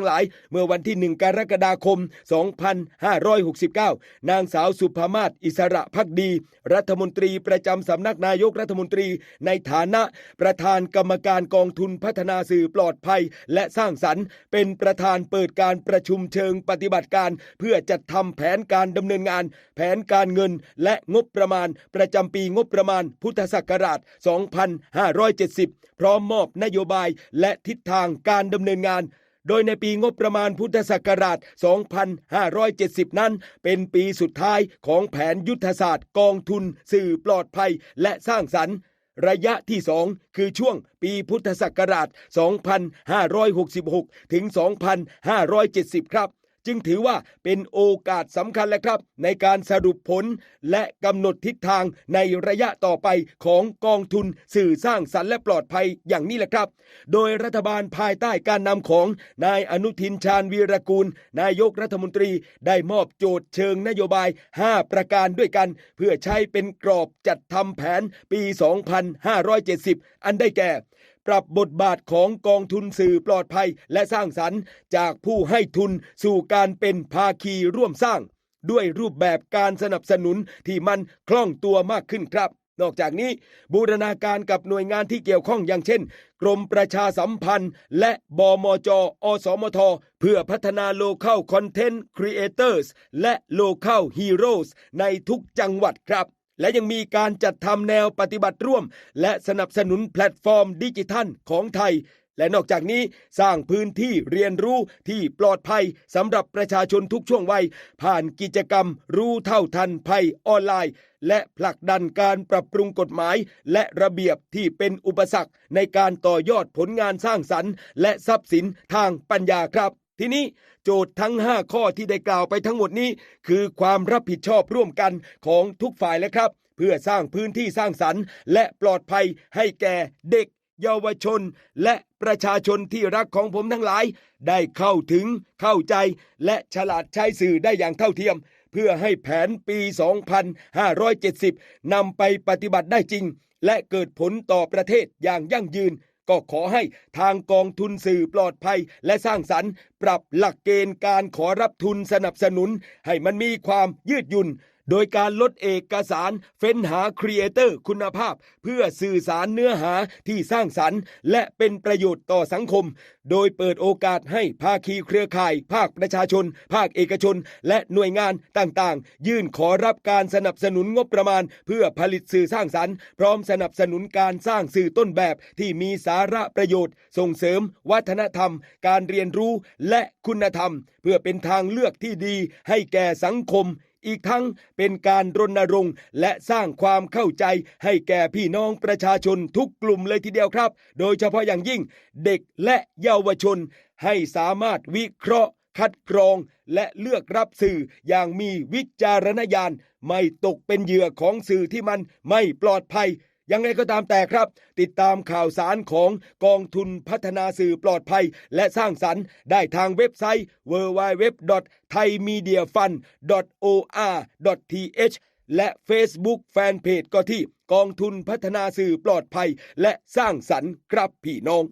ງຫຼາຍ ເມື່ອວັນທີ ໜຶ່ງ ກໍລະກະດາຄົມ ສອງພັນຫ້າຮ້ອຍຫົກສິບເກົ້າ ນາງສາວ ສຸພະມາດ ອິດສະຣະພັກດີ ລັດຖະມົນຕີປະຈຳສຳນັກນາຍົກລັດຖະມົນຕີ ໃນຖານະປະທານກຳມະການກອງທຶນພັດທະນາສື່ປອດໄພ ແລະ ສ້າງສັນ ເປັນປະທານເປີດການປະຊຸມເຊີງປະຕິບັດການ ເພື່ອຈັດທຳແຜນການດຳເນີນງານ ແຜນການເງິນ ແລະ ງົບປະມານ ປະຈຳປີງົບປະມານພຸດທະສັກກະລາດ ສອງພັນຫ້າຮ້ອຍເຈັດສິບ ພ້ອມມອບນະໂຍບາຍ ແລະ ທິດທາງການດຳເນີນງານ ໂດຍໃນປີງົບປະມານພຸດທະສັກກະລາດ ສອງພັນຫ້າຮ້ອຍເຈັດສິບ ນັ້ນ ເປັນປີສຸດທ້າຍຂອງແຜນຍຸດທະສາດກອງທຶນສື່ປອດໄພ ແລະ ສ້າງສັນ ໄລຍະທີ ສອງ ຄືຊ່ວງປີພຸດທະສັກກະລາດ ສອງພັນຫ້າຮ້ອຍຫົກສິບຫົກ ເຖິງ ສອງພັນຫ້າຮ້ອຍເຈັດສິບ ຄັບ ຈຶ່ງຖືວ່າເປັນໂອກາດສຳຄັນແລ້ວຄັບ ໃນການສະຫຼຸບຜົນ ແລະ ກຳນົດທິດທາງໃນໄລຍະຕໍ່ໄປຂອງກອງທຶນສື່ສ້າງສັນ ແລະ ປອດໄພ ຢ່າງນີ້ແຫຼະຄັບ. ໂດຍລັດຖະບານພາຍໃຕ້ການນຳຂອງນາຍອະນຸທິນ ຊານວີລະກູນ ນາຍົກລັດຖະມົນຕີ ໄດ້ມອບໂຈດເຊີງນະໂຍບາຍ ຫ້າ ປະການດ້ວຍກັນ ເພື່ອໃຊ້ເປັນກອບຈັດທຳແຜນປີ ສອງພັນຫ້າຮ້ອຍເຈັດສິບ ອັນໄດ້ແກ່ ປັບບົດບາດຂອງກອງທຶນສື່ປອດໄພ ແລະ ສ້າງສັນ ຈາກຜູ້ໃຫ້ທຶນສູ່ການເປັນພາຄີຮ່ວມສ້າງ ດ້ວຍຮູບແບບການສະໜັບສະໜູນທີ່ມັນຄ່ອງຕົວມາກຂຶ້ນຄັບ. ນອກຈາກນີ້ ບູລະນາການກັບໜ່ວຍງານທີ່ກ່ຽວຂ້ອງ ຢ່າງເຊັ່ນ ກົມປະຊາສຳພັນ ແລະ ບມຈ ອສມທ ເພື່ອພັດທະນາ Local Content Creators ແລະ Local Heroes ໃນທຸກຈັງຫວັດຄັບ ແລະ ຍັງມີການຈັດທຳແນວປະຕິບັດຮ່ວມ ແລະ ສະໜັບສະໜູນແພລດຟອມດິຈິທັນຂອງໄທ ແລະ ນອກຈາກນີ້ ສ້າງພື້ນທີ່ຮຽນຮູ້ທີ່ປອດໄພສຳລັບປະຊາຊົນທຸກຊ່ວງໄວ ຜ່ານກິດຈະກຳຮູ້ເທົ່າທັນໄພອອນລາຍ ແລະ ຜລັກດັນການປັບປຸງກົດໝາຍ ແລະ ລະບຽບທີ່ເປັນອຸປະສັກໃນການຕໍ່ຍອດຜົນງານສ້າງສັນ ແລະ ຊັບສິນທາງປັນຍາຄັບ. ທີນີ້ ໂຈດທັງຫ້າຂໍ້ທີ່ໄດ້ກ່າວໄປທັງໝົດນີ້ ຄືຄວາມຮັບຜິດຊອບຮ່ວມກັນຂອງທຸກຝ່າຍແລ້ວຄັບ ເພື່ອສ້າງພື້ນທີ່ສ້າງສັນ ແລະ ປອດໄພໃຫ້ແກ່ເດັກ ເຍົາວະຊົນ ແລະ ປະຊາຊົນທີ່ຮັກຂອງຜົມທັງຫຼາຍ ໄດ້ເຂົ້າເຖິງ, ເຂົ້າໃຈ ແລະ ສາມາດໃຊ້ສື່ໄດ້ຢ່າງເທົ່າທຽມ ເພື່ອໃຫ້ແຜນປີ ສອງພັນຫ້າຮ້ອຍເຈັດສິບ ນຳໄປປະຕິບັດໄດ້ຈິງ ແລະ ເກີດຜົນຕໍ່ປະເທດຢ່າງຢັ້ງຢືນ ກໍຂໍໃຫ້ທາງກອງທຶນສື່ປອດໄພ ແລະ ສ້າງສັນ ປັບຫຼັກເກນການຂໍຮັບທຶນສະໜັບສະໜູນໃຫ້ມັນມີຄວາມຍືດຫຍຸ່ນ ໂດຍການລົດເອກະສານເຟ້ນຫາ creator ຄຸນນະພາບ ເພື່ອສື່ສານເນື້ອຫາທີ່ສ້າງສັນ ແລະ ເປັນປະໂຫຍດຕໍ່ສັງຄົມ, ໂດຍເປີດໂອກາດໃຫ້ພາຄີເຄືອຂ່າຍ, ພາກປະຊາຊົນ, ພາກເອກະຊົນ ແລະ ໜ່ວຍງານຕ່າງໆ ຍື່ນຂໍຮັບການສະໜັບສະໜູນງົບປະມານ ເພື່ອຜະລິດສື່ສ້າງສັນ, ພ້ອມສະໜັບສະໜູນການສ້າງສື່ຕົ້ນແບບທີ່ມີສາລະປະໂຫຍດ, ສົ່ງເສີມວັດທະນະທຳ, ການຮຽນຮູ້ ແລະ ຄຸນນະທຳ ເພື່ອເປັນທາງເລືອກທີ່ດີໃຫ້ແກ່ສັງຄົມ, ອີກທັງເປັນການລົນນະລົງ ແລະ ສ້າງຄວາມເຂົ້າໃຈໃຫ້ແກ່ພີ່ນ້ອງປະຊາຊົນທຸກກຸ່ມເລີຍທີດຽວຄັບ, ໂດຍສະເພາະຢ່າງຍິ່ງເດັກ ແລະ ເຍົາວະຊົນ, ໃຫ້ສາມາດວິເຄາະ, ຄັດກຣອງ ແລະ ເລືອກຮັບສື່ຢ່າງມີວິຈາລະນະຍານ, ໄມ່ຕົກເປັນເຫຍື່ອຂອງສື່ທີ່ມັນໄມ່ປອດໄພ. ຢ່າງໃດກໍຕາມແຕ່ຄັບ, ຕິດຕາມຂ່າວສານຂອງກອງທຶນພັດທະນາສື່ປອດໄພ ແລະ ສ້າງສັນ ໄດ້ທາງເວັບໄຊ www.thaimediafund.or.th ແລະ Facebook Fanpage ກໍທີ່ກອງທຶນພັດທະນາສື່ປອດໄພ ແລະ ສ້າງສັນ ຄັບພີ່ນ້ອງ.